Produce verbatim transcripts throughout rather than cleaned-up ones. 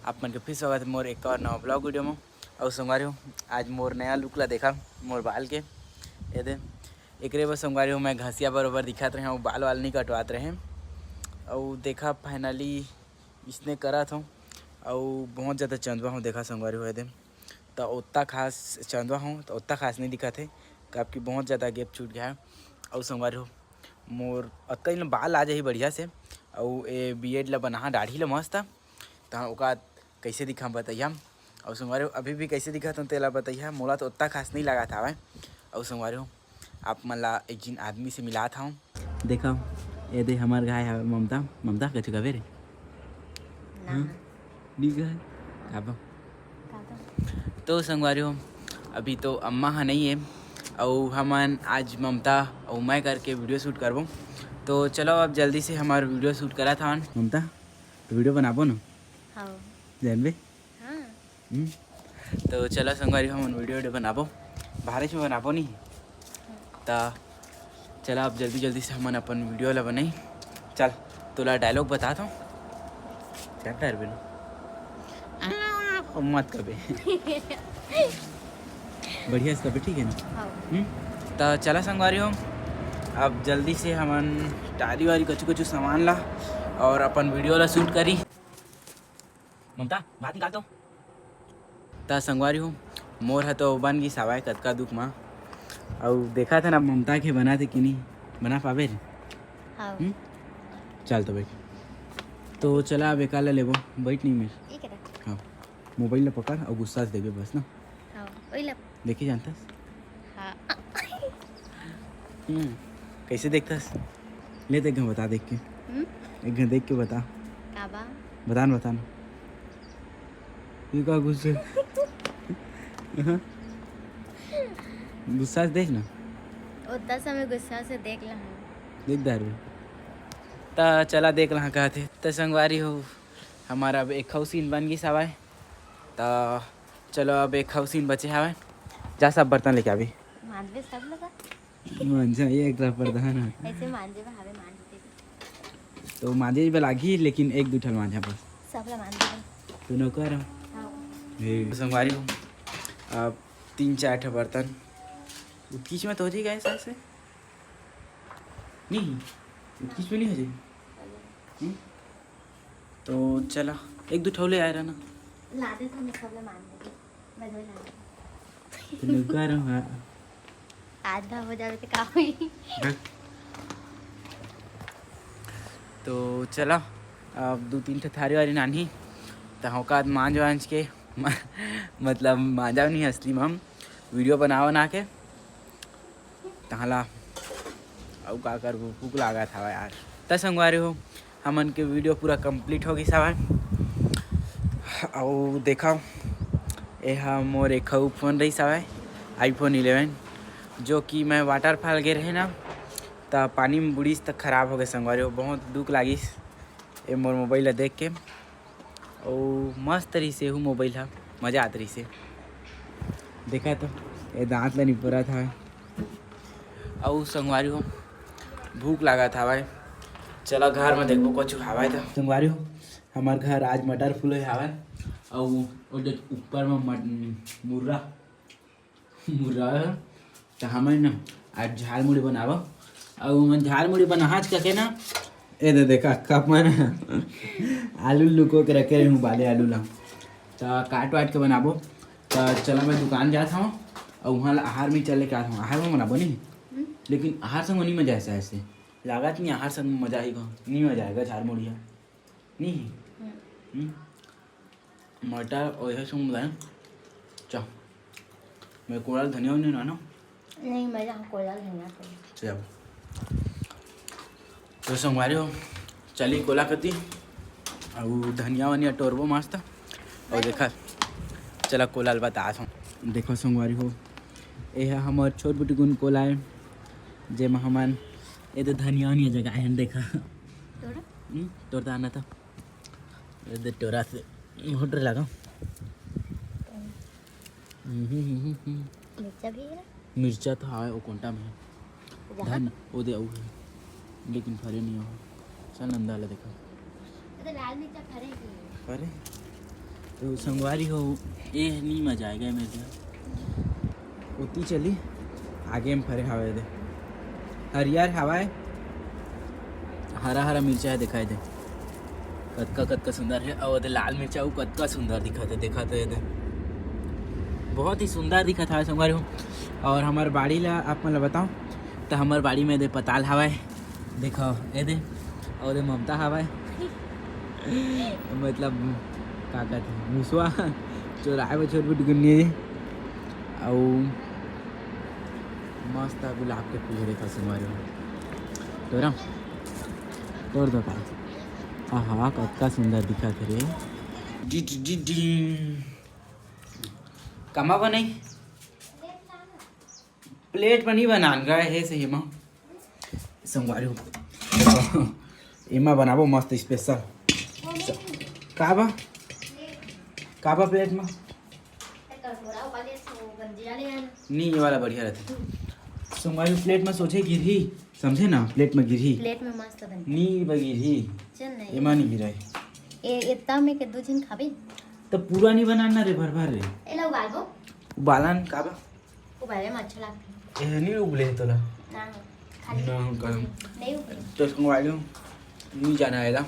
आप मन के फिर स्वागत है मोर एक और नवा vlog video में। और संगवारी हो, आज मोर नया look ला देखा, मोर बाल के। ये दे, एकरे बर संगवारी हो, मैं घसिया बरोबर दिखत रहे हूँ, बाल वाल नहीं कटवात रहे। और देखा, finally इसने करत हूँ। और बहुत ज़्यादा चंदवा हूँ, देखा संगवारी हो, ये दे, तो ओत्ता खास चंदवा हूँ, तो ओत्ता खास नहीं दिखत है, काबर कि बहुत ज़्यादा gap छूट गया है। और संगवारी हो, मोर अतका दिन बाल आ जाही बढ़िया से, अउ ए beard ला बनाहा, दाढ़ी ला मस्त, त ओका कइसे दिखा बताइया। अउ संगवारी हो, अभी भी कइसे दिखत हूँ तेला बताइया। मोला तो ओत्ता खास नहीं लागत हवय। अउ संगवारी हो, आप मन ला एक झिन आदमी से मिलात हूँ। देखा, ये दे हमर गाय हवे ममता। ममता कछु कबे रे? ना। हाँ? नहीं कहे? काबर? काबर? तो संगवारी हो, अभी तो अम्मा हा नहीं है, अउ हमन आज ममता अउ मैं करके video shoot करबो। तो चलो, अब जल्दी से हमार video shoot करा था ममता, तो video बनाबो ना? हाँ। जानबे? हाँ। हम्म। तो चलो संगवारी हो, हमन video video बनाबो, बाहर में बनाबो नहीं। त चला, अब जल्दी जल्दी से हमन अपन video ला बनाई। चल, तोला dialogue बतात हूँ। क्या डर बिना? ओ, मत कबे। बढ़िया से कबे, ठीक है ना? हाँ। हम्म? त चला संगवारी हो, अब जल्दी से हमन टारी वारी कछु कछु सामान ला और अपन video ला shoot करी। ममता, भात निकाल तो। त संगवारी हो, मोर ह तो बन गिस हवय कतका दुख मा। अउ देखा था ना ममता के बना थे कि नहीं, बना पाबे रे? हाँ। हम्म? चल तो बैठ। तो चला, अब एका ला लेबो, बैठ नहीं मेर। ठीक है। हाँ, mobile ला पकड़ अउ गुस्सा से देबे बस ना। हाँ, वही ला। देखे जानथस? हाँ। हम्म, कैसे देखथस? ले तो एक घं बता देख के। हम्म? एक घं देख के बता। का बा? बता ना, बता ना। ये का गुस्सा? हाँ? गुस्सा से देख ना। ओतना समय गुस्सा से देख ला हम। देख दारू। त चला देख ला कहा थे। त संगवारी हो, हमारा अब एक अउ scene बन गिस हवय। त चलो, अब एक अउ scene बचे हवय। जा, सब बर्तन लेके आबे। मांजबे सब लगा। मांजा, ये एक तरफ प्रधान है। ऐसे मांजे बा, हवे मांज दे। तो मांजे बा लागी, लेकिन एक दू ठन मांजा बस। सब ला मांज दे। तू नौकर हो। हाँ। हे। संगवारी हो, अब तीन चार ठो बर्तन उतकीच में तो हो जाएगा ऐसा से। नहीं, उतकीच में नहीं हो जाएगा। हम्म? तो चला, एक दू ठो ले आए रहना। ला दे तो मैं सब ला मांज दे। मैं दो ला दे। तो नौकर हो, हाँ। आधा हो जावे तो का होई? तो चला, अब दू तीन ठो थारी वारी नानी, त ओका मांज वांज के, मतलब मांजा नहीं, असली में हम video बनावा ना के, तहला अउ का करबो, भूख लागत हवय यार। त संगवारी हो, हमन के video पूरा complete हो गिस हवय। अउ देखा, एहा मोर एक अउ phone रहिस हवय, iPhone eleven, जो कि मैं waterfall गे रहे ना, त पानी में बुड़िस त खराब हो गे संगवारी हो। बहुत दुख लागिस ए मोर mobile ला देख के। अउ मस्त रहिस एहू mobile ह, मजा आत रहिस हे। देखा तो, ए दांत ला निपोरत हवय। अउ संगवारी हो, भूख लागत हवय, चला घर में देखबो कुछ हवय त। संगवारी हो, हमर घर आज मटर फूले हवय, अउ ओ दे ऊपर में मट-, मुर्रा, मुर्रा, त हमन न आज झाल मुड़ी बनाबो। अउ हमन झाल मुड़ी बनाहच कके ना, ए दे देखा, कप में ना आलू लुको के रखे रहूं, बाले आलू ला, त काट वाट के बनाबो। त चला, मैं दुकान जात हूँ, अउ वहाँ ला आहार में चल लेके आत हूँ। आहार में बनाबो नहीं, हम्म। लेकिन आहार संग नहीं मजा ऐसा ऐसे लागत नहीं, आहार संग मजा आएगा, नहीं मजा आएगा झाल मुड़ी है। नहीं। हम्म। हम्म। मटर और यह सब मिलाएं। चा, मैं कोड़ा धनिया नहीं ना, ना? नहीं, मैं यहाँ कोड़ा धनिया तो। चलो। तो संगवारी हो, चली कोला कती, अउ धनिया वनिया टोरबो मस्त। अउ देखा, चला कोला ल बतात हूँ। देखो संगवारी हो, ये है हमर छोट बुटकुन कोला है, जेमा हमन ये तो धनिया वनिया जगाए हन। देखा। तोड़ा? हम्म, तोड़ता आना था। ये दे टोरा से मोटर लगा। हम्म, हम्म, हम्म, हम्म। मिर्चा भी है ना? मिर्चा तो हावय, ओ कोंटा में है। जहाँ? धन, ओ दे अउ है। लेकिन फरे नहीं हो। चल नंदा ले देखा। ये तो लाल मिर्चा फरे ही है। फरे? तो संगवारी हो, ए नी मजा आएगा मेरे को। उतनी चली, आगे में फरे हवे दे, हरियर हवाए, हरा हरा मिर्चा हे, दिखाई दे कतका कतका सुंदर हे। और दे लाल मिर्चा, वो कतका सुंदर दिखत हे, देखा तो ये दे, बहुत ही सुंदर दिखत हे संगवारी हो। और हमार बाड़ी ला आप मन ला बताओ, तो हमार बाड़ी में दे पताल हवाए, देखो, ए दे, अउ दे ममता हवय। मतलब, का कहथे, मुसवा चोराए बर छोड़ बिट गुन्नी हे। अउ मस्त गुलाब के फूल हे, देखो, संगवारी हो। तोरा, तोर दो का। आहा, कतका सुंदर दिखत हे रे। डि, डि, डि, डि। कमा बनई? प्लेट म नहीं बनान गा हे सही म। संगवारी हो, एमा बनाबो मस्त स्पेशल। का बा? का बा प्लेट म? नहीं, ये वाला बढ़िया रहता। संगवारी हो, प्लेट म सोचे गिरही, समझे ना, प्लेट म गिरही। प्लेट में मस्त बन। नी बा गिरही। चल नहीं। एमा नहीं गिराए। ए, इतना में के दो झन खाबे? तो पूरा नहीं बनाना रे, भर भर रे। एला उबालबो। उबालन का बा? उबाले में अच्छा लगथे। ए, नहीं उबले हे तोला। ना, खाली ना, हम कहम। नहीं उबले। तो संगवारी हो, नहीं जाना आएला।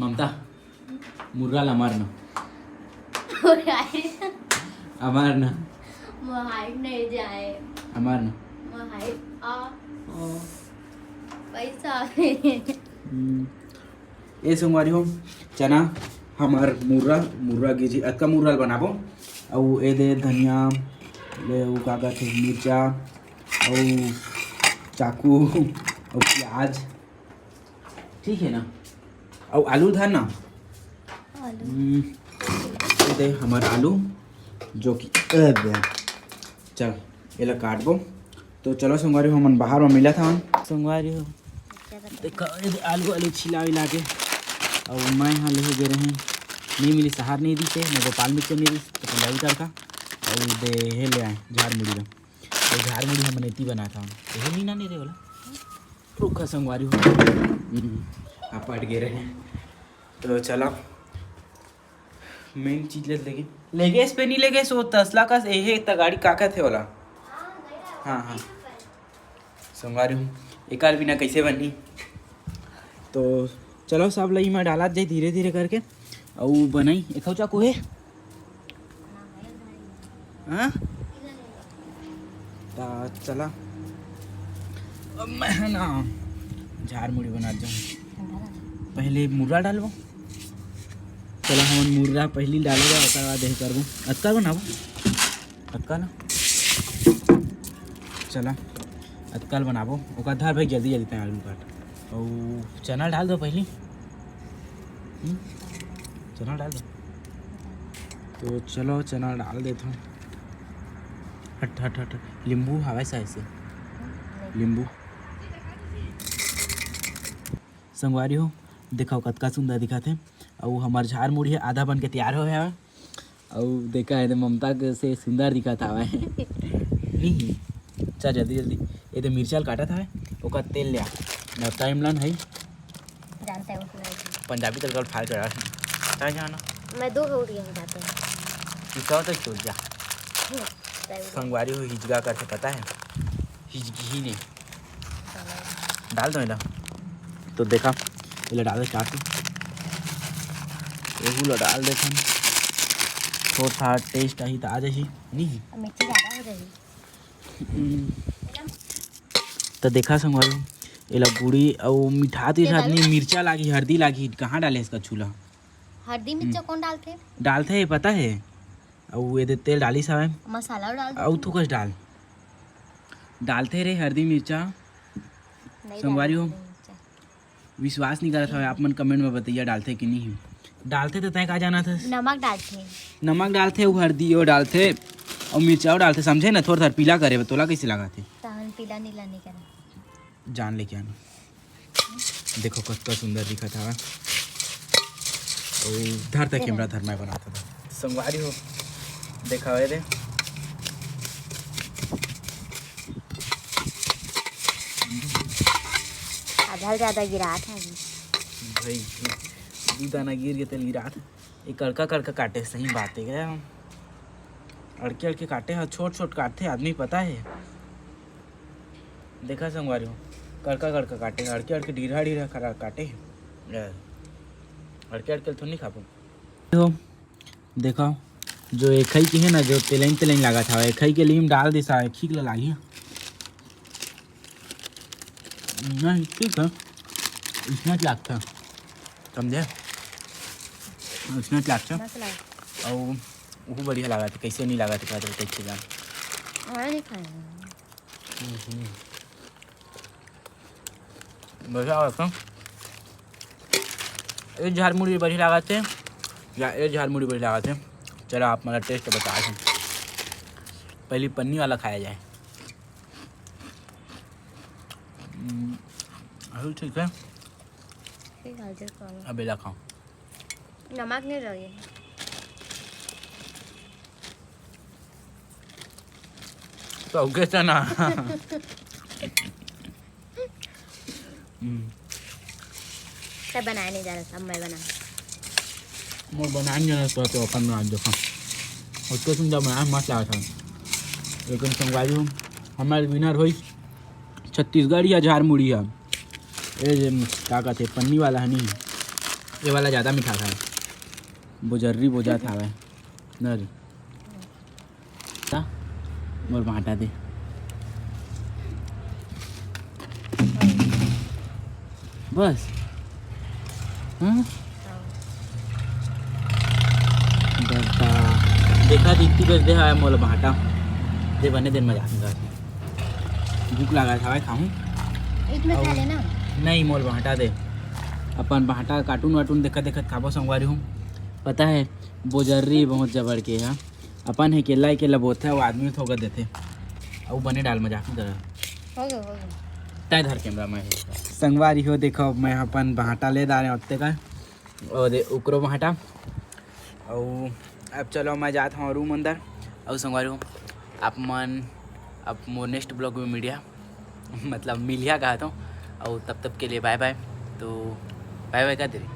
ममता, मुर्रा ला मारना। अमारना। मोर हाइट नहीं जाए। अमारना। मोर हाइट आ। ओ। पैसा। हम्म। ए संगवारी हो, चना हमार मुर्रा, मुर्रा गिरही, अतका मुर्रा ल बनाबो। अउ ए दे धनिया, ले उ का कहथे, मिर्चा, अउ चाकू, अउ प्याज, ठीक है ना? अउ आलू धर ना। आलू। हम्म, ए दे हमार आलू, जो कि, ए बे, चल, एला काटबो। तो चलो संगवारी हो, हमन बाहर में मिलत हवन। संगवारी हो, देखा, ए दे आलू, आलू छिला विला के, अउ मैं हा लेहे गे रहें, नहीं मिली, सहार नहीं दिसे, न गोपाल मिर्च नहीं दिस, तो पंजाबी तड़का, अउ दे हे ले आए झाड़ मुड़ी ला। तो झाड़ मुड़ी हमन एती बनात हवन, एहे नहीं ना, नहीं रे वाला, रुखा संगवारी हो। हम्म, आप पट गे रहें। तो चला, मेन चीज ले लेगे, लेगे इस पे नहीं लेगे, सो तसला कस एहे त गाड़ी का कहथे ओला। हाँ, हाँ। संगवारी हो, एकर बिना कैसे बनही? तो चलो, सब लई में डालत जाई धीरे धीरे करके, अउ बनाई। एक अउ चाकू हे? हाँ? ता चला, अब मैं है ना झाड़ मुड़ी बना जाऊँ। पहले मुर्रा डालबो। चला, हमन मुर्रा पहली डालबो, ओकर बाद यही करबो। अतका बनाबो, अतका ना। चला, अतका ल बनाबो, ओकर धर भाई, जल्दी जल्दी तैं आलू काट। अउ चना डाल दो पहली। हम्म? चना डाल दो। तो चलो, चना डाल देथों। हट, हट, हट, हट। नींबू हवय साइड से। नींबू। संगवारी हो, देखो कतका सुंदर दिखत हे। अउ हमर झाड़ मुड़ी हे, आधा बन के तैयार होय हवय। अउ देखा हे, ममता के से सुंदर दिखत हवय। नहीं, चल जल्दी जल्दी। ये तो मिर्चा ल काटत हवय, ओकर तेल ले आ। ना टाइम लान है। जानते हो कि नहीं? पंजाबी तड़का फाड़ के रख। चाहे जाना। मैं दो हो रही हूँ बातें। पिसाओ तो चल जा। हम्म, तय हो गया। संगवारी हो, हिजगा करके पता है? हिजगी ही नहीं। डाल दो एला। तो देखा, एला डाल दे start से। एहू ला डाल देथन। थोड़ा सा taste आही त आ जाही, नहीं? अब मिर्ची ज़्यादा हो जाही। हम्म। त देखा संगवारी, एला गुड़ी अउ मिठात ये विठात डालू? नहीं, मिर्चा लागी, हरदी लागी, कहाँ डाले इसका छूला? हरदी मिर्चा हम्म। कौन डालथे? डालथे, पता है। अउ ये दे तेल डालिस हवय। मसाला डाल दे अउ तू। थोकस डाल। डालथे रे हरदी मिर्चा। नहीं संगवारी डालथे हो? हरदी मिर्चा। विश्वास नहीं करत हवय आप मन, comment में बतैया डालथे कि नहीं। डालथे त तैं का जानत हस? नमक डालथे। नमक डालथे, अउ हरदी ओ डालथे, अउ मिर्चा ओ डालथे, समझे ना? थोड़ा थोड़ा पीला करे बर, तोला कैसे लागथे? तहन पीला नीला नहीं करे। जान लेके आना। देखो कतका सुंदर दिखत हवय। अउ धर तक camera धर, मैं बनात हवं। संगवारी हो, देखा ए दे। आधा ले ज्यादा गिरात हे अभी। भाई, दू दाना गिर गे तेल गिरात। ये कड़का कड़का काटे, सही बात है क्या? अड़के अड़के काटे ह, छोट छोट काटथे आदमी, पता है। देखा संगवारी हो, कड़का कड़का काटे, अड़के अड़के डीरहा डीरहा करा काटे। अड़के अड़के थोड़ी नहीं खाबो। तो देखा, जो एखई के है ना, जो तेलइन तेलइन लागत हवा, एखई के लीम डाल दिस, एखई के लागही। नहीं, ठीक है, इसमें क्या लगता है, समझे? इसमें क्या लगता है? मस्त लागत। और वो बढ़िया लागत है, कैसे नहीं लागत है, कैसे जान। और नहीं खाए। हम्म, हम्म। बढ़िया लागत है। ये झारमुड़ी बढ़िया लागत है या ये झारमुड़ी बढ़िया लागत है? चलो, आप मला टेस्ट बता दें। पहले पन्नी वाला खाया जाए। हम्म, अभी ठीक है। ठीक है, just खाओ। अब एला खाओ। नमक नहीं रही। तो कैसे ना? हम्म। सब बनाए नहीं जा रहा, सब मैं बना। मोर बनाए नहीं जाना तो, तो अपन बना दो। हाँ। उसको सुन, जब बनाए मस्त लगा था, लेकिन संगवारी हो, हमारे विनर होई छत्तीसगढ़िया झारमुड़िया। ये जे का कहते, पन्नी वाला है नहीं, ये वाला ज़्यादा मीठा था, बोजर्री बोजा था वह। ना रे। ता, मोर भांटा दे। बस। हाँ? बस ता। देखा दीदी, बस दे, हाय मोला भांटा दे, बने दिन में जाके घर। भूख लगा था भाई, खाऊं? इसमें खा अउ लेना। नहीं, मोर भांटा दे। अपन भांटा cartoon वार्टून देखत देखत खाबो संगवारी हो। पता है, बोजर्री बहुत जबर के है। अपन है केला, केला बोथे, वो आदमी थोका देथे। अउ बने डाल, मजाक नहीं कर रहा। हो गया, हो गया। तय धर कैमरा में। संगवारी हो, देखो, मैं अपन भांटा ले डारे ओत्ते का, और दे, ओकरो भांटा। अउ अब चलो, मैं जात हूँ रूम अंदर। अउ संगवारी हो, आप मन अब मोर next vlog में मिलिया, मतलब मिलिया कहा तो। अउ तब तक के लिए bye bye। तो bye bye कर दे रही।